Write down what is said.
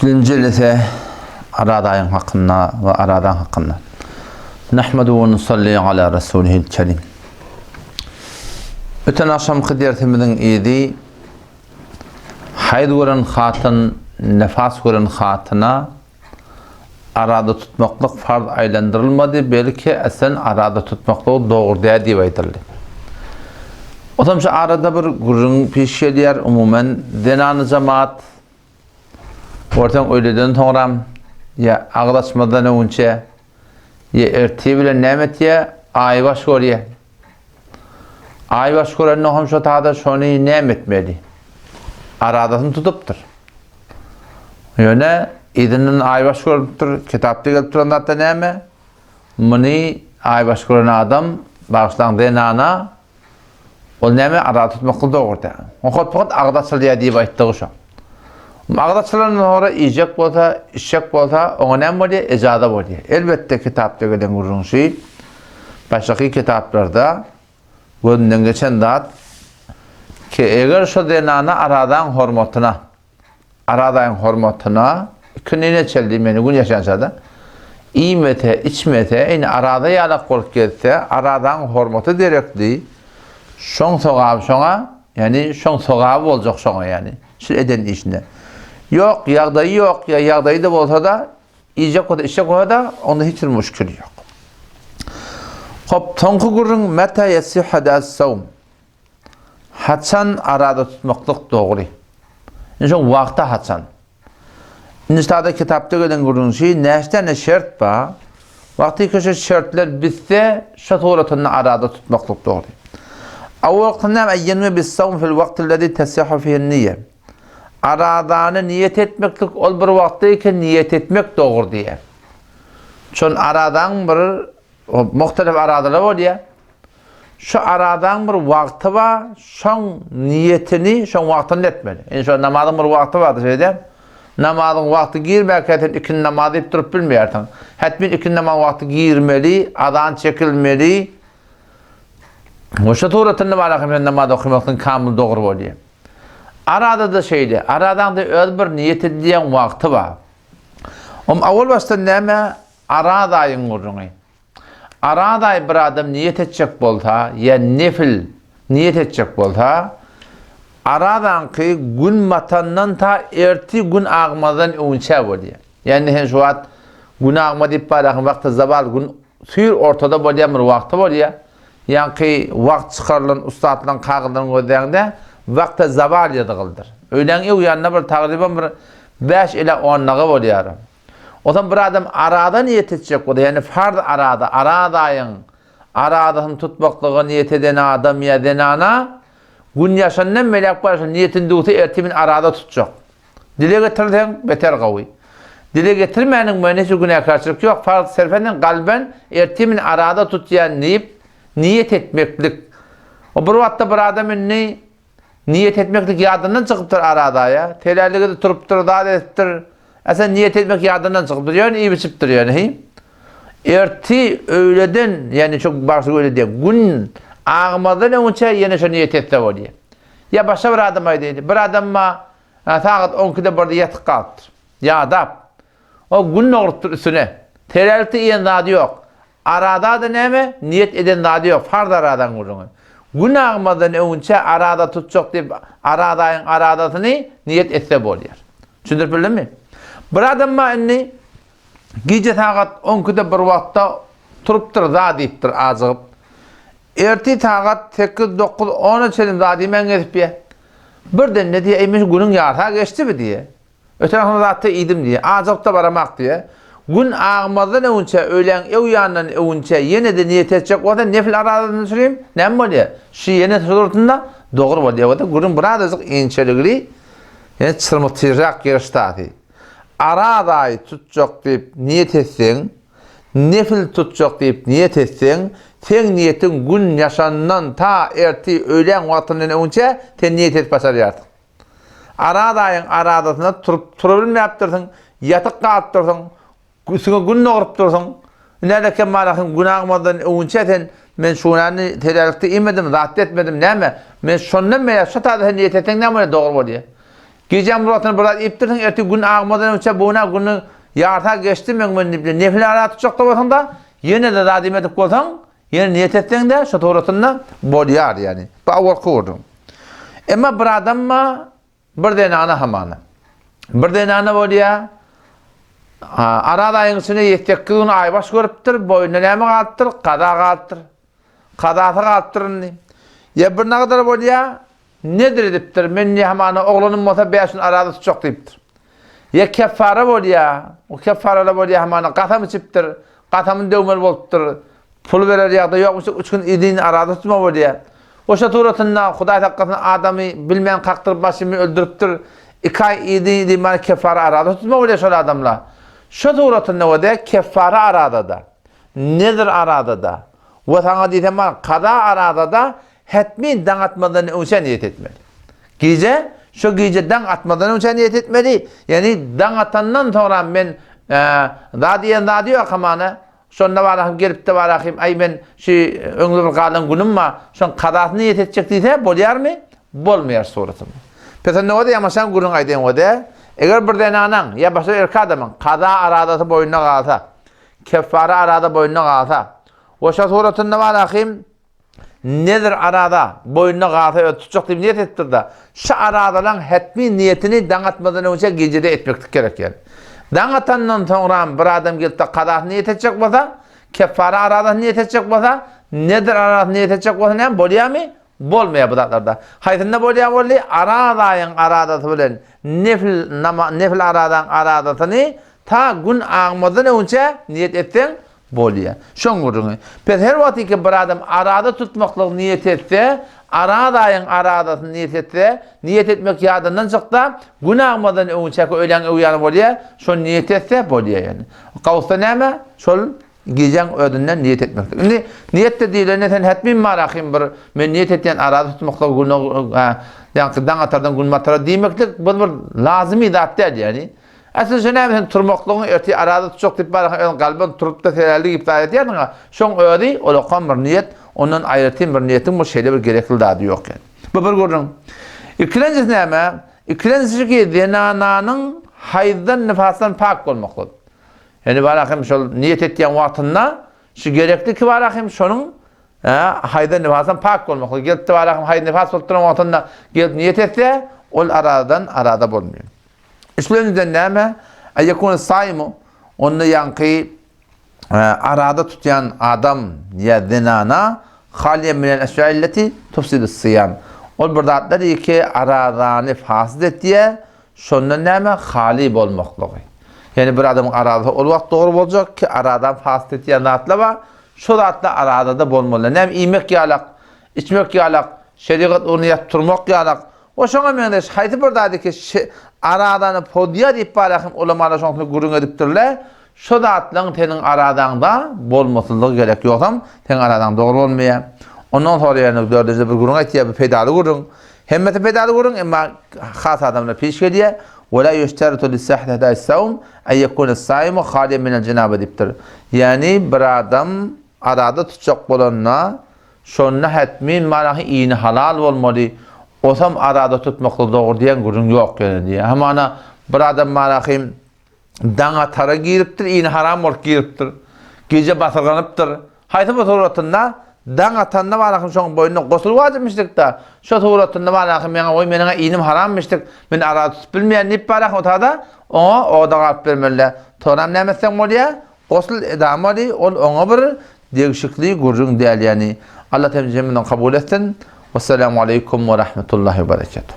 Üçünji jelese Araz aýyň hakynda we Arazaň hakynda. Nahmadu we nusalli ala rasulihil kerim. Öten agşamky dersimiziň yzy haýz gören hatyn, nefas gören hatyna arada tutmaklyk farz aýlandyrylmady, belki aslen arada tutmaklygy dogry däl diýip aýdyldy. Otam şu arada bir gürrüň piş gelýär, umuman zenany jemaat görseň öýleden soňram ýa agyz açmazdan öňünçe ýa ertir bilen näme etýär? Aýbaş görýär. Aýbaş görende hem şo tada şony näme etmeli? Aradasyny tutupdyr. Ýöne yzyndan aýbaş görüpdir, kitapda gelip duran zatda näme? Muny aýbaş gören adam, bagyşlaň zenana, ol näme arada tutmaklyk dogry däl. Okat fakat agyz açylýar diýip aýtdygy şo. Agyz açylandan soňra iýjek bolsa, içjek bolsa, oňa näme bolýar? Ejaza bolýar. Elbetde kitapda gelen gürrüň şi. Başgaky kitaplarda gözünden geçen zat ki, eger şo zenana Arazaň hormatyna, Arazaýyň hormatyna ikindine çeldi meni gün ýaşançada iýmese, içmese, indi Araza ýalak bolup gezse, Arazaň hormaty derekli, şoň sogaby şoňa, ýagny şoň sogaby boljak şoňa ýagny, şu eden işine. Ýok, ýagdaýy ýok, ýa ýagdaýy-da bolsa-da, Iýjek bolsa, içjek bolsa-da, onda hiç bir muşkil ýok. Hop, soňky gürrüň meta yesihu as-sawm. Haçan arada tutmaklyk dogry? Indi şoň wagty haçan? Indi ştada kitapda gelen gürrüň şi, näçe tane şert bar? Wagty ki şu şertler bitse, şo suratynda arada tutmaklyk dogry. Awwalky näme? Ýenwe bis-sawm fil waqti allazi tasihu fihi an-niyya. Arazany niýet etmeklik ol bir wagtda eken niýet etmek dogry diýýär. Şon arazaň bir muhtelif arazalar bolýar. Şu arazaň bir wagty bar, şoň niýetini şoň wagtynda etmeli. Indi şo namazyň bir wagty bardyr şeýdem. Namazyň wagty girmäkä sen ikindi namaz diýip durup bilmeýärsiň. Hetmin ikindi namaz wagty girmeli, azan çekilmeli. Şo suratynda bar hem namaz okamaklygyň kamyl dogry bolýar. Arada-da şeýle. Aradaňda öz bir niýet edilýän wagty bar. Om awal başdan näme Araz aýyň gürrüňi. Araz aý bir adam niýet etjek bolsa, ýa nefil niýet etjek bolsa, Arazaňky gün batandan ta ertir gün agmazdan öňünçä bolýar. Ýagny sen şu wagt gün agma diýip barýarsyň, wagty zawal gün süýr ortada bolýan bir wagty bolýar. Ýaňky wagt çykarylan ussatlaryň kagyzlaryny gözläňde, wagta zawal ýazygyldyr. Öýläň öň ýanynda bir tagryban bir bäş ila on dagy bolýar. Onsoň bir adam araza niýet etjek bolsa, ýagny farz araza, araz aýyň arazasyny tutmaklyga niýet eden adam ýa zenana Gün ýaşandan beýläk bar şo niýetini düwse ertir men araza tutjak. Dile getirseň beter gowy. Dile getirmäniň bilen hiç bir günäkärçilik ýok. Farz serfenden galben ertir men araza tutýan diýip niýet etmeklik. O bir wagtda bir adam indi niýet etmeklik ýadyndan çykypdyr arazaýa. Teläligi-de turupdyr, zat edipdir. A sen niýet etmek ýadyndan çykypdyr. Ýöne iýip içipdir ýöne hi. Erti öýleden, ýagny şu bagşy öýle diýen, gün agmazdan öňünçä ýene şo niýet etse bolýar. Ýa başga bir adam aýdaýly, bir adam ma sagat on ikide birde ýatyp galypdyr. Ýadap. O gün dogrupdyr üstüne. Terälti iýen zady ýok. Arada-da näme, niýet eden zady ýok, farz aradaň gürrüňi. Gün agmazdan öňünçä arada tutjak diýip, aradaýyň aradasyny niýet etse bolýar. Düşündirip bildimmi? Bir adam bar indi gije sagat on ikide bir wagtda turupdyr, zat iýipdir ajygyp. Ertir sagat sekiz, dokuz, ona çenli zat iýmän gezipýär. Birden-de diýýär, eý men şu günüň ýarsa geçdimi diýýär. Öten agşam zatda iýdim diýýär. Ajygyp-da baramak diýýär. Gün agmazdan öňünçä, öýläň öň ýanyndan öňünçä ýene-de niýet etjek bolsa, nefil arazasyny düşüreyim, näme bolýar? Şu ýene suratynda dogry bolýar. Bolsa gürrüň birazajyk inçeligli, ýene çyrmytyrak giriş-tasy. Araz aýy tutjak diýip niýet etseň, nefil tutjak diýip niýet etseň, seň niýetiň gün ýaşandan ta ertir öýläň wagtyndan öňünçä sen niýet edip başarýarsyň. Araz aýyň arazasynda turup turabilmäpdirsiň, ýatyk galypdyrsyň, üstüňe gün dogrupdyrsyň. Näde kemmalasyň gün agmazdan öňünçä sen men şu günäni telälikde iýmedim, zatda etmedim, näme? Men şondan beýläk şu taýda sen niýet etseň näme bolýar, dogry bolýar. Gijäň bir wagtynda bir zat iýipdirsiň, ertir gün agmadan öňçä bu günä günüň ýarta geçdi, meň men diýip nefil ara tutjak-da bolsaň-da, ýene-de zat iýmedik bolsaň, ýene niýet etseň-de, şo suratynda bolýar ýagny. Bu awalky gürrüň. Emma bir adam bir zenana hamana. Bir zenana bolýar, Araz aýyň içinde ýedi-sekiz gün aýbaş görüpdir, boýnuna näme galypdyr? Kaza galypdyr. Kazasy galypdyr indi. Ýa bir nagadar bolýar, nedir edipdir, men indi hamana oglanym bolsa bäş gün araza tutjak diýipdir. Ýa keffara bolýar, o keffarala bolýar hamana gasam içipdir, gasamyny döwmeli bolupdyr, pul berer ýagdaý ýokmuş, üç gün idin araza tutma bolýar. Oşa suratynda Hudaý saklasyn adamy bilmän kakdyryp başymy öldüripdir, iki aý idin idin bana keffara araza tutma bolýar şol adamla. Şo suratynda bolýar keffara arazada. Nezr arazada we saňa diýsem bar, kaza arazada hetmin daň atmazdan öňçä niýet etmeli. Gije, şo gije daň atmazdan öňçä niýet etmeli. Ýagny daň atandan soňra men za diýen zady ýok hamana. Şonda barahym gelipde barahym, aý men şu öňde bir galan günüm bar, şoň kazasyny niýet etjek diýse bolýarmy? Bolmaýar suratynda. Pes onda bolsa ýamaşan gürrüň aýdaýyn bolýar. Eger bir zenanaň ýa başga erkek adamyň kaza arazasy boýnuna galsa, Keffara arada boýnuna galsa, we şo suratynda bar ahim nezr arada boýnuna galsa özi tutjak diýip niýet edipdir-de, şu aradalaň hetmi niýetini daň atmazdan öňçä gijede etmeklik gerek ýaly. Daň atandan soňram bir adam gelip-de kazasyny niýet etjek bolsa, keffara aradasyny niýet etjek bolsa, nezr aradasyny niýet etjek bolsa näme bolýarmy? Bolmaýar bu zatlarda. Haýsynda bolýar boldy? Araz aýyň aradasy bilen nefl nama nefl aradaň aradasyny Ta gün agmazdan öňçä niýet etseň bolýar. Şoň gürrüňi. Pes her wagtyky bir adam araza tutmaklygy niýet etse, araz aýyň arazasyny niýet etse, niýet etmek ýadyndan çyksa, gün agmazdan öňçäki öýläň öwýany bolýar, şony niýet etse bolýar ýöne. Gawusda näme? Şol gijäň özünden niýet etmeklik. Indi niýetde diýlende sen hetmin barahym bir men niýet etýän araza tutmaklygy gün ýaňky daň atardan gün batara diýmeklik bu bir lazymy zat däl ýani. Aslynda şo näme sen turmaklygyň ertir araza tutjak diýip barha özüň galban turupda sebäpli diýip zat edýärsiň-a, şoň özi ulakam bir niýet, ondan aýratyn bir niýetiň bir şeýle bir gerekli zady ýok ýaly. Bu bir gürrüň. Ikilenjisi näme? Ikilenjisi şu ki, zenananyň haýzdan, nifasdan pak bolmaklygy. Ýöne barha hem şol niýet etýän wagtynda şu gerekli ki barha hem şonuň haýzdan, nifasdan pak bolmaklygy. Gelip-de barha hem haýz, nifas bolup duran wagtynda gelip niýet etse, ol aradan arada bolmaýar. Üçlenjiden näme? Eýekun saýmu, onda ýaňky arada tutýan adam ýa zenana haliýen minel eşýailleti tufsidus syýam. Ol bir zatlar ki arazany fasid etýär, şondan näme? Haly bolmaklygy. Ýani bir adamyň arazasy ol wagt dogry boljak ki arazany fasid etýän zatlar bar, şo zatlar arazada bolmaly. Näme iýmek ýalak, içmek ýalak, şerigat ugrunda ýatyp turmak ýalak, We şoňa meňzeş haýsy bir zady ki arazany pozýar diýip barahym ulamalar şoň üstünde gürrüň edipdirler, şo zatlaryň seniň arazaňda bolmasyzlygy gerek, ýogsam seň arazaň dogry bolmaýar. Ondan soňra ýene dördünjide bir gürrüň aýtýar, bu peýdaly gürrüň. Hemmesi peýdaly gürrüň, emma has adamlara peş gelýär. Ve la ýuşteratu li-sihhati edâis-sawm en ýekûne-s-sâimu hâliyen minel-jenâbe diýipdir. Ýagny bir adam araza tutjak bolanda Şonda hetmin manahy ini halal bolmaly, osam arada tutmakda dogry diýen gürrüň ýok ýene diýýär. Hamana bir adam manahy daň atara giripdir, ini haram bolup giripdir. Gije basyrganypdyr. Haýsy bir suratynda daň atanda manahy şoň boýnuna gosul wajypmyşdyk-da, şo suratynda manahy meňe goý meniň-ä inim harammyşdyk, men arada tutup bilmeýän diýip manahy otada oňa oda galyp bermeli. Soňram näme etseň bolýar? Gosl edamaly, ol oňa bir Degşikli gürrüň däl ýani. Allah temiz jemimizi kabul etsin. Wessalamu aleýkum we rahmetullahi we berekatuh.